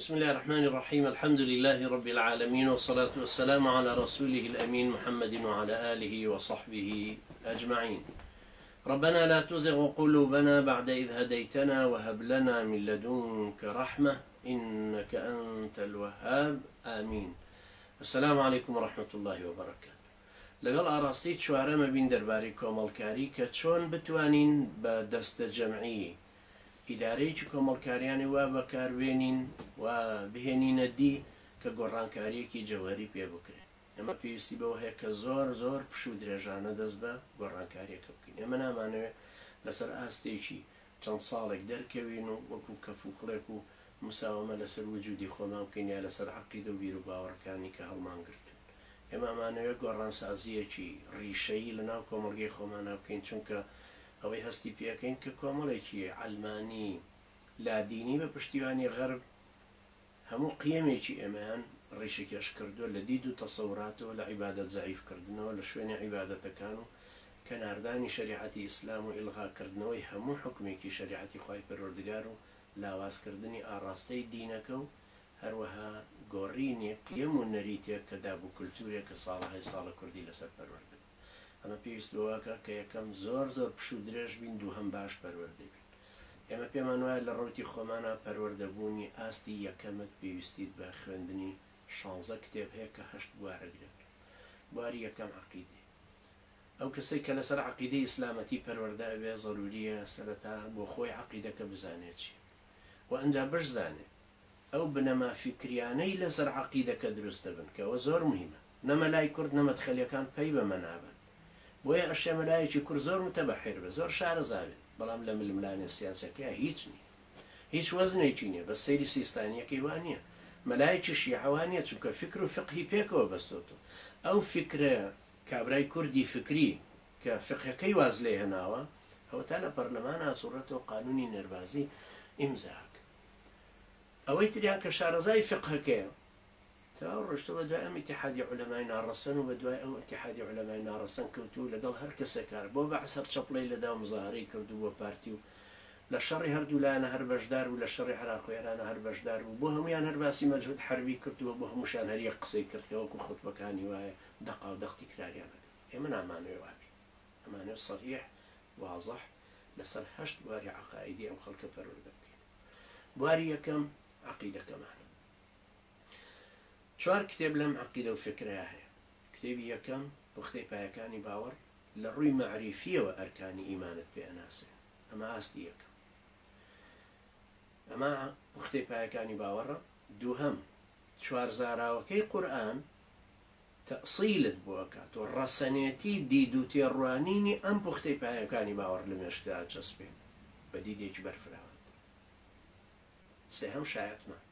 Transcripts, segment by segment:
بسم الله الرحمن الرحيم الحمد لله رب العالمين والصلاة والسلام على رسوله الأمين محمد وعلى آله وصحبه أجمعين ربنا لا تزغ قلوبنا بعد إذ هديتنا وهب لنا من لدنك رحمة إنك أنت الوهاب آمين السلام عليكم ورحمة الله وبركاته لەگەڵ ئاراستەی چوارەمە بین دەربارەی کۆمەڵکاری کە چۆن بتوانین بە دەستەجەمعی ئیدارەیەکی کۆمەڵکاریانەی وا بەکاربێنین و بهێنینە دی کە گۆڕانکارییەکی جەوهەری پێ بکرێت. ئێمە پێویستی بەوە هەیە کە زۆر زۆر پشوو درێژانە دەست بە گۆڕانکارییەکە بکەین. ئێمە نامانەوێت لەسەر ئاستێکی چەند ساڵێک دەرکەوین و وەکو کەفوکڵێک و مساوەمە لەسەر وجودی خۆمان بکەین یا لەسەر عەقیدە و بیروباوەڕەکانی کە هەڵمانگرتوون. ئێمە ئەمانەوێت گۆڕانسازییەکی ڕیشەیی لەناو کۆمەڵگەی خۆمانا بکەین، چونکە ئەوەی هەستی پێئەکەین کە کۆمەڵێکی عەلمانی لادینی بە پشتیوانی غەرب هەموو قیەمێکی ئێمەیان ڕیشەکێش کردووە لە دید و تەسەوراتەوە لە عیبادەت زەعیف کردنەوە لە شوێنی عیبادەتەکان و کەناردانی شەریعەتی ئیسلام و ئیلغا کردنەوەی هەموو حوکمێکی شەریعەتی خوای پەروەردگار و لاواز کردنی ئاڕاستەی دینەکە و هەروەها گۆڕینی قیەم و نەریتێک کە داب و کولتورێک کە ساڵەهای ساڵە کوردی لەسەر پەروەردە بوو. ئەمە پێویست بەوەکا کە یەکەم زۆر زۆر پشوو درێژ بین دووهەم باش پەروەردە بین. ئێمە پێمان وایە لە ڕەوتی خۆمانا پەروەردە بوونی ئاستی یەکەمت پێویستیت بە خوێندنی شانزە کتێب هەیە کە هەشت بوار ئەگرێت. بواری یەکەم عەقیدەیە. ئەو کەسەی کە لەسەر عەقیدەی ئیسلامەتی پەروەردە ئەبێ زەروریە سەرەتا بۆ خۆی عەقیدەکە بزانێ چیە و ئەنجا بشزانێ ئەو بنەما فیکریانەی لەسەر عەقیدەکە دروست دەبن کە ئەوە زۆر موهیمە نە مەلای کورد نە مەدخەلیەکان پەی بەمە نابەن بۆیە ئەشێ مەلایەکی کورد زۆر متەبەحیر بێت زۆر شارەزا بێت بەڵام لە ململانێ سیاسەکەیا هیچ نیە هیچ وەزنێکی نیە بەس سەیری سیستانیەکەی وا نیە مەلایەکی شیعە وا نیە چونکە فیکر و فیقهی پێکەوە بەستۆتەوە ئەو فیکرە کابرای کوردی فکری کە فیقهەکەی واز لێ هێناوە ئەوەتا لە پەرلەمان ئاسوڕێتەوە قانونی نێربازی ئیمزا ئەکا. ئەوەی تریان کە شارەزای فیقهەکەیە تەواو ڕۆیشتوە بە دوای ئەم ئیتیحادی عولەمای ناڕەسەن و بە دوای ئەو ئیتیحادی عولەمای ناڕەسەن کەوتوە و لەگەڵ هەر کەسێکا بۆ بەعس هەر چەپڵەی لێدا و مزاهەرەی کردو بۆ پارتی و لە شەڕی هەردوو لایەنە هەر بەشدار بوو لە شەڕی عێراق و ئێرانە هەر بەشدار بوو بۆ هەموویان هەر باسی مەجهود حەربی کردووە بۆ هەمووشیان هەر یەک قسەی کرد کە وەکو خوتبەکانی وایە دەقاودەق تیکراریان ئەکرد ئێمە نامانەوێ وابین ئەمانەوێ سەریح وازح لەسەر هەشت بواری عەقائیدی ئەم خەڵکە پەروەردە بکەین. بواری یەکەم عەقیدەکەمانە. چوار کتێب لەم عەقیدە و فکرەیا هەیە. کتێبی یەکەم، پوختەی پایەکانی باوەڕ، لە ڕووی مەعریفییەوە ئەرکانی ئیمانت پێ ئەناسێنێ. ئەمە ئاستی یەکەم. ئەمە پوختەی پایەکانی باوەڕە. دووهەم، چوار زاراوەکەی قورئان تەئسیلت بۆ ئەکات و ڕەسەنێتی دید و تێڕوانینی ئەم پوختەی پایەکانی باوەڕ لە مێشکدا ئەچەسپێنێ بە دیدێکی بەرفراوانتر. سێهەم شایەتمان.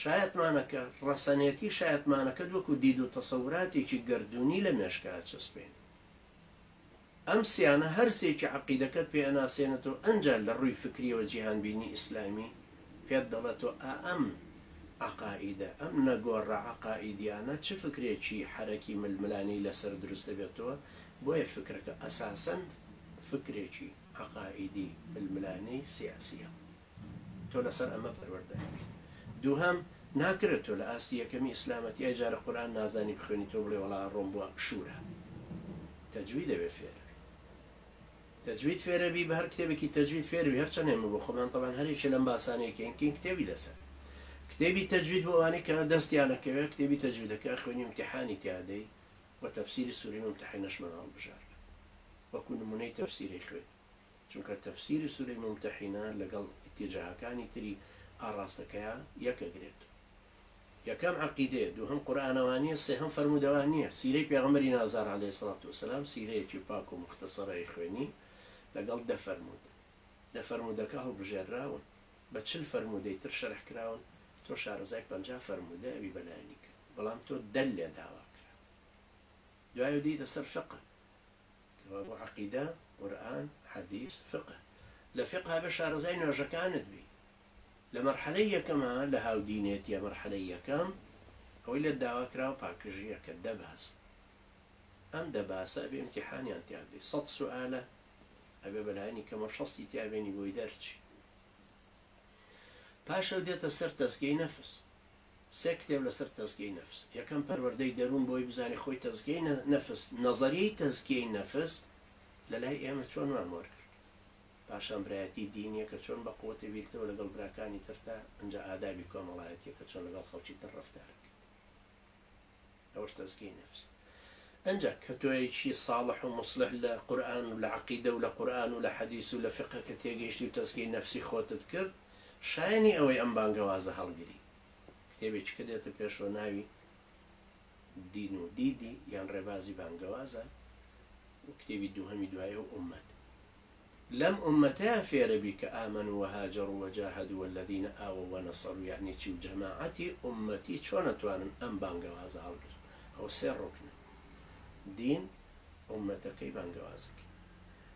شایەتمانەکە، ڕەسەنێتی شایەتمانەکەت وەکو دید و تەسەوراتێکی گەردوونی لە مێشکا ئەچەسپێنێ. ئەم سیانە هەر سێکی عەقیدەکەت پێ ئەناسێنێتەوە ئەنجا لە ڕووی فکریەوە جیهانبینی ئیسلامی پێت دەڵێتەوە ئا ئەم عەقائیدە، ئەم نەگۆڕە عەقائیدیانە چ فکرێکی حەرەکی ململانێی لەسەر دروست دەبێتەوە، بۆیە فکرەکە ئەساسەن فکرێکی عەقائیدی ململانێی سیاسیە. تۆ لەسەر ئەمە پەروەردە ئەبی. دووهەم، ناکرێت تۆ لە ئاستی یەکەمی ئیسلامەتی ئەی جارە قورئان نازانی بخوێنی تۆ بڵێ وەڵا ئەڕۆم بۆ شورا. تەجوید ئەبێ فێر بی. تەجوید فێرە بی بە هەر کتێبێکی تەجوید فێر بی هەرچەند ئێمە بۆ خۆمان تەبعەن هەر یەکێ لەم باسانەی کەین کەین کتێبی لەسەر. کتێبی تەجوید بۆ ئەوانەی کە دەستیان ئەکەوێ کتێبی تەجویدەکە ئەخوێنی ئیمتیحانی تیا دەی و تەفسیری سورەی مومتەحینەشمان هەڵبژارد وەکو نمونەی تەفسیرەی خوێنی. چونکە تەفسیری سورەی مومتەحینە لەگەڵ ئیتیجاهەکانی تری ئاڕاستەکەیا یەک ئەگرێت. یەکەم عەقیدەیە، دووهەم قورئانەوانیە، سێهەم فەرموودەوانیە، سیرەی پێغەمبەری نازدار علیە الصلوە والسلام سیرەیەکی پاک و موختەسەرە ئەیخوێنی لەگەڵ دە فەرموودە. دە فەرموودەکە هەڵبژێرراون، بە چل فەرموودەی تر شەرح کراون، تۆ شارەزای 50 فەرموودە ئەبی بە لایەنی کەم، بەڵام تۆ دە لێ داوا کرا. دوایەوە دێیتە سەر فقە. کەوابوو عەقیدە، قورئان، حەدیس، فقە. لە فقە ئەبێ شارەزای نوێژەکانت بی. لە مەرحەلەی یەکەما لە هاودینێتیە مەرحەلەی یەکەم ئەوەی لێت داوا کراوە پاکژیە کە دە باس ئەم دە باسە ئەبێ ئیمتیحانیان تیا بدەی سەد سوئالە ئەبێ بەلایەنی کەمەوە شەستی تیا بێنی بۆی دەرچی. پاشەو دێتە سەر تەزکیەی نەفس. سێ کتێب لەسەر تەزکیەی نەفس. یەکەم پەروەردەی دەروون بۆی بزانی خۆی تەزکیەی نەفس، نەزەریەی تەزکیەی نەفس لەلای ئێمە چۆنمان وەرگرت. پاشان برایەتی دینیە کە چۆن بە قوەتی بیرتەوە لەگەڵ براکانی ترتا، ئنجا ئادابی کۆمەڵایەتیە کە چۆن لەگەڵ خەڵکی تر ڕەفتارەکەی. ئەوەش تەزکیەی نەفس. ئنجا کە تۆیەکی ساڵح و موسڵح لە قورئان و لە عەقیدە و لە قورئان و لە حەدیس و لە فیقە کە تێگەیشتی و تەزکیەی نەفسی خۆتت کرد، شایەنی ئەوەی ئەم بانگەوازە هەڵگری. کتێبێکی کە دێتە پێشەوە ناوی دین و دیدی یان ڕێبازی بانگەوازە و کتێبی دووهەمی دوای ئەو ئوممەت. لەم ئوممەتەیا فێرە بی کە آمنوا وهاجروا وجاهدوا والذین آووا ونصروا یەعنی چی و جەماعەتی ئوممەتی چۆن ئەتوانن ئەم بانگەوازە هەڵگرن. ئەوە سێ ڕوکنە. دین، ئوممەتەکەی، بانگەوازەکەی.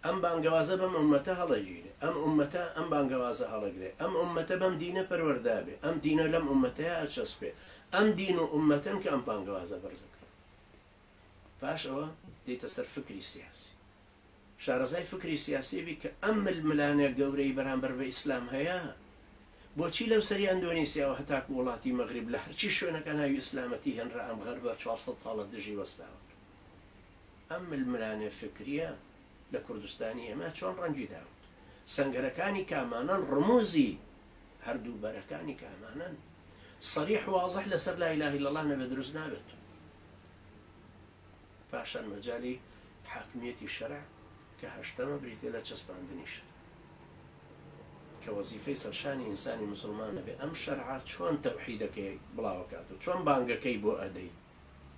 ئەم بانگەوازە بەم ئوممەتە هەڵەگیرێ، ئەم ئوممەتە ئەم بانگەوازە هەڵەگرێ، ئەم ئوممەتە بەم دینە پەروەردە بێ، ئەم دینە لەم ئوممەتەیا ئەچەسپێ، ئەم دین و ئوممەتەن کە ئەم بانگەوازە بەرزەکەنەوە. پاش ئەوە دێیتە سەر فکری سیاسی. شارەزای فکری سیاسی بی کە ئەم ململانێ گەورەی بەرامبەر بە ئیسلام هەیە، بۆچی لەو سەری ئەندۆنیسیاوە هەتاکو وڵاتی مەغریب لە هەرچی شوێنەکە ناوی ئیسلامەتی هێنرا ئەم غەربە 400 ساڵە دژی وەستاوە. ئەم ململانێ فکریە لە کوردستانی ئێمە چۆن ڕەنگی داوت؟ سەنگەرەکانی کامانەن؟ ڕموزی هەردوو بەرەکانی کامانەن؟ صریح واضح لەسەر لا الە الا اللە نەبێت دروست نابێت. پاشان مەجالی حاکمیەتی شەرع کە هەشتەمە بریتیە لە چەسپاندنی شەرع کە وەزیفەی سەرشانی ئینسانی موسڵمانە بێ ئەم شەرعە چۆن تەوحیدەکەی بڵاوەکات و چۆن بانگەکەی بۆ ئەدەی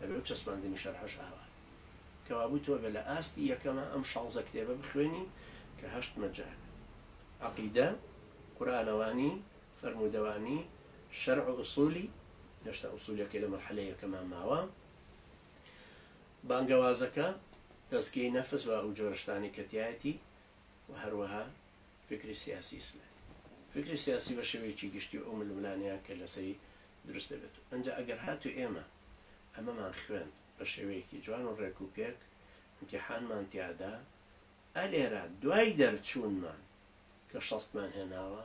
ئەبێ و چەسپاندنی شەرعەش ئاوا کەوابوو تۆ بێ لە ئاستی یەکەمە ئەم شانزە کتێبە بخوێنی کە هەشت مەجال عەقیدە قورئانەوانی فەرموودەوانی شەرع و ئوسولی هێشتا ئوسولیەکەی لە مەرحەلەی یەکەما ماوە بانگەوازەکە، تەزکیەی نەفس و ئەو جۆرە شتانەی کە تیایەتی و هەروەها فیکری سیاسی ئیسلامی. فیکری سیاسی بە شێوەیەکی گشتی و ئەو ململانێیە کە لەسەری دروست دەبێت. ئەنجا ئەگەر هاتوو ئێمە ئەمەمان خوێند بە شێوەیەکی جوان و ڕێک و پێک، ئیمتیحانمان تیادا، ئەلێرە دوای دەرچوونمان کە شەستمان هێناوە،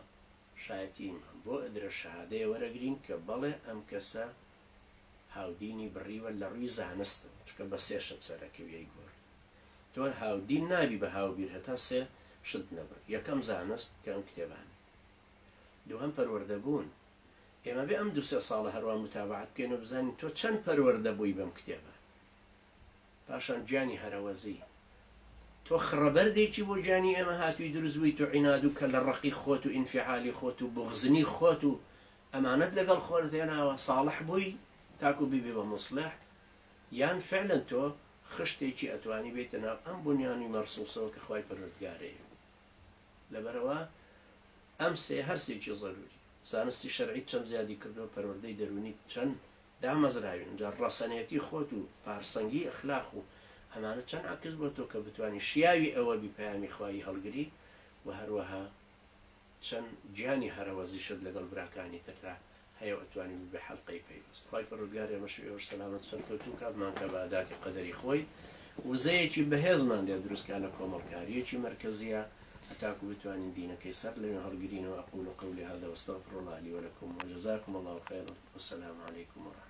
شایەتیمان بۆ ئەدرێ شەهادەیە وەرەگرین کە بەڵێ ئەم کەسە هاودینی بڕیوە لە ڕوی زانستەوە چونکە بە سێ شت سەرەکەوی ئەی گۆڕی تۆ هاودین نابی بە هاوبیر هەتا سێ شت نەبڕی یەکەم زانست کە ئەم کتێبانەی دووهەم پەروەردە بوون ئێمە بێ ئەم دوو سێ ساڵە هەروا متابەعەت بکەین و بزانین تۆ چەند پەروەردە بووی بەم کتێبانە پاشان گیانی هەرەوەزی تۆ خڕەبەردێکی بۆ گیانی ئێمە هاتووی دروست بوویت و عیناد و کەلە ڕەقی خۆت و ئینفعالی خۆت و بوغزنی خۆت و ئەمانەت لەگەڵ خۆت هێناوە ساڵح بووی تاکو ببی بە موسڵح یان فعلا تۆ خشتێکی ئەتوانی بێیتە ناو ئەم بونیانی مەرسوسەوە کە خوای پەروەردگار ئەیەوێ لەبەرئەوە ئەم سێ هەرسێکی زەروری زانستی شەرعیت چەند زیادی کردووە پەروەردەی دەروونیت چەند دامەزراوی ئینجا ڕەسەنێتی خۆت و پارسەنگی ئەخلاق و ئەمانە چەند عەکس بۆ تۆ کە بتوانی شیاوی ئەوە بی پەیامی خوایی هەڵگری وە هەروەها چەند گیانی هەرەوەزیشت لەگەڵ براکانی تردا هەیە و ئەتوانی ببی حەلقەی پەیوەست خوای پەروەردگار ئێمەش و ئێوەش سەلامەت و سەرکەوتوو کا بمانکا بە ئەداتی قەدەری خۆی وزەیەکی بەهێزمان لێ دروست کا لە کۆمەڵکاریەکی مەرکەزیە هەتاکو بتوانین دینەکەی سەر لەوێ هەڵگرینەوە اقول قولی هذا واستغفر الله لي ولكم وجزاكم الله خيرا والسلام عليكم ورحمة.